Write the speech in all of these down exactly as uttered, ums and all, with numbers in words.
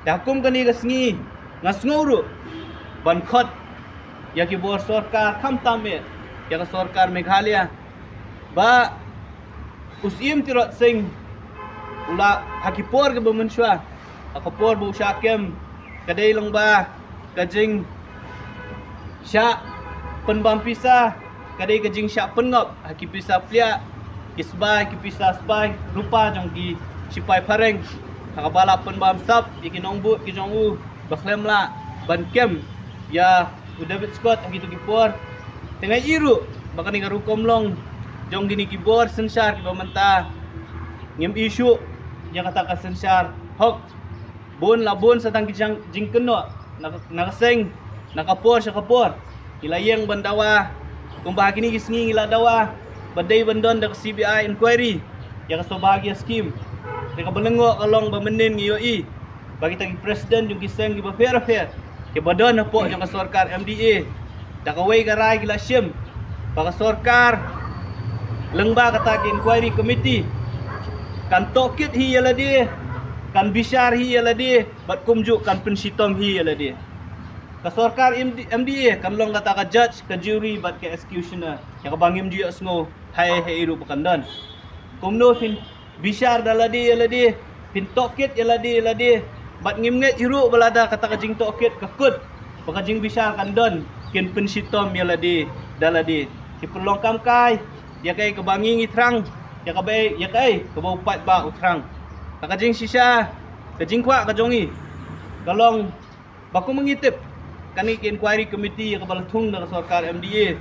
Te ha kum kane ka sngi nga sngew ruh ban khot ïa ki bor sorkar, khamtam eh ïa ka sorkar Meghalaya, ba u Syiem Tirot Sing u la, ha ki por kiba mynshuwa, ha ka por ba u shah kem, ka dei lyngba ka jingshah pynbam pisa, ka dei ka jingshah pynngop ha ki pisa pliah, ki sbai, ki pisa sbai rupa jong ki shipai phareng, ha kaba la pynbam sap ïa ki nongbud ki jong u ba khlem lah ban kem ïa u David Scott ha kito ki por. Te nga ïohi ruh ba kane ka rukom long jong kine ki bor synshar kiba mynta, ngim ïohi shuh ïa kata ka synshar hok. Bun la bun sa tang ki jingkynnoh na ka seng, na ka por sha ka por. Ngi la ïeng ban dawa, kumba ha kine ki sngi ngi la dawa ba dei ban don da ka C B I inquiry ïa ka Saubhagya scheme. Te kaba lyngngoh ka long ba mynnin ngi ïohi ba kita ki president jong ki seng kiba pher pher, kiba don hapoh jong ka sorkar M D A, da kawei ka rai ki la shim ba ka sorkar lyngba kata ka inquiry committee kan tohkit hi ïa lade, kan bishar hi ïa lade, bad kumjuh kan pynshitom hi ïa lade. Ka sorkar M D A kan long kata ka judge, ka jury bad ka executioner, ïa kaba ngim ju ïohsngew haei haei ruh ba kan don. Kumno phin bishar da lade ïa lade, phin tohkit ïa lade ïa lade, bad ngim ngeit hi ruh ba lada kata ka jingtohkit ka kut ba ka jingbishar kan don, kin pynshitom ïa lade da lade. Ki pynlong kam kai ïa kaei kaba ngi ngi thrang, ïa kaei, ïa kaei kaba u paidbah u thrang. Ka jingshisha, ka jingkwah ka jong ngi ka long ba kumba ngi tip, kane ka inquiry committee ïa kaba la thung da ka sorkar M D A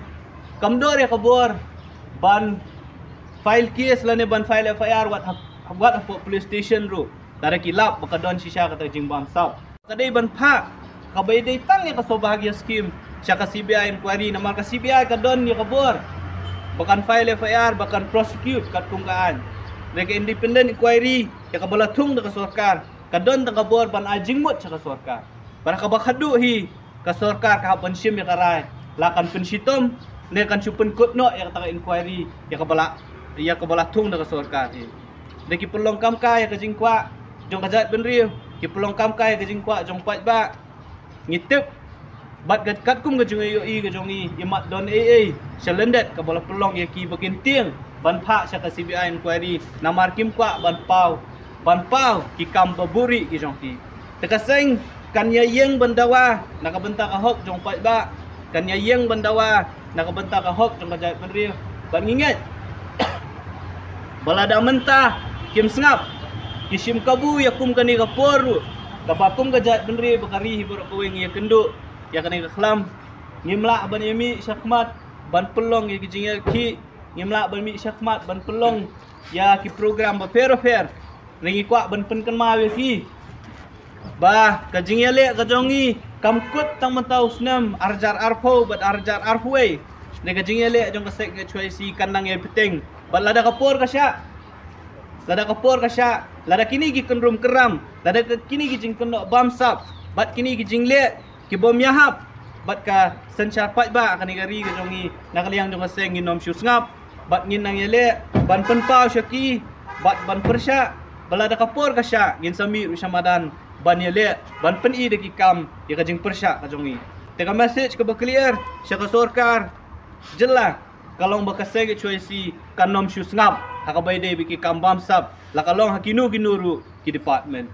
kam don ïa ka bor ban file case lane ban file F I R wat ha, wat hapoh police station ruh, lada ki lap ba ka don shisha kata ka jingbam sap. Ka dei ban phah kaba dei tang ïa ka Saubhagya scheme sha ka C B I inquiry, namar ka C B I ka don ïa ka bor ba kan file F I R, ba kan prosecute katkum ka aiñ. Hynrei ka independent inquiry ïa kaba la thung da ka sorkar ka don tang ka bor ban ai jingmut sha ka sorkar. Bad ha kaba khadduh hi ka sorkar ka hap ban shim ïa ka rai, la kan pynshitom ne kan shu pynkut noh ïa kata ka inquiry ïa kaba la, ïa kaba la thung da ka sorkar hi. Da ki pynlong kam kai ïa ka jingkwah jong ka jaitbynriew, ki pynlong kam kai ïa ka jingkwah jong paidbah. Ngi tip bad katkum ka jingïohi ka jong ngi, ïa mat don ei ei sha lyndet kaba la pynlong ïa ki ba kin tieng ban phah sha ka C B I inquiry, namar kim kwah ban paw, ban paw ki kam ba buhrieh ki jong ki. Te ka seng kan ïa ïeng ban dawa na ka bynta ka hok jong paidbah, kan ïa ïeng ban dawa na ka bynta ka hok jong ka jaitbynriew. Bad ngi ngeit ba lada mynta kim sngap, ki shim kabu ïa kum kane ka por ruh, kaba kum ka jaitbynriew ba ka ri hi baroh kawei ngi ïa kynduh ïa kane ka khlam, ngim lah ban ïa mih shakhmat ban pynlong ïa ki jingïalehkai, ngim lah ban mih shakhmat ban pynlong ïa ki program bapher bapher. Hynrei ngi kwah ban pynkynmaw ïa ki ba ka jingïaleh ka jong ngi kam kut tang mynta u snem ar hajar arphew bad ar hajar arphew wei. Hynrei ka jingïaleh jong ka seng H Y C kan nang ïa bteng. Bad lada ka por ka shah, lada ka por ka shah, lada kine ki kynrum kynram, lada kine ki jingkynnoh bamsap bad kine ki jingleh ki bym ïahap bad ka synshar paidbah kane ka ri ka jong ngi, na ka liang jong ka seng ngin ym shu sngap bad ngin nang ïaleh ban pynpaw sha ki bad ban pyrshah ba lada ka por ka shah ngin sa mih ruh sha madan ban ïaleh ban pyni da ki kam ïa ka jingpyrshah ka jong ngi. Te ka message kaba clear sha ka sorkar jylla ka long ba ka seng H Y C kan ym shu sngap ha kaba ïadei bad ki kam bamsap, la ka long ha kino kino ruh ki department.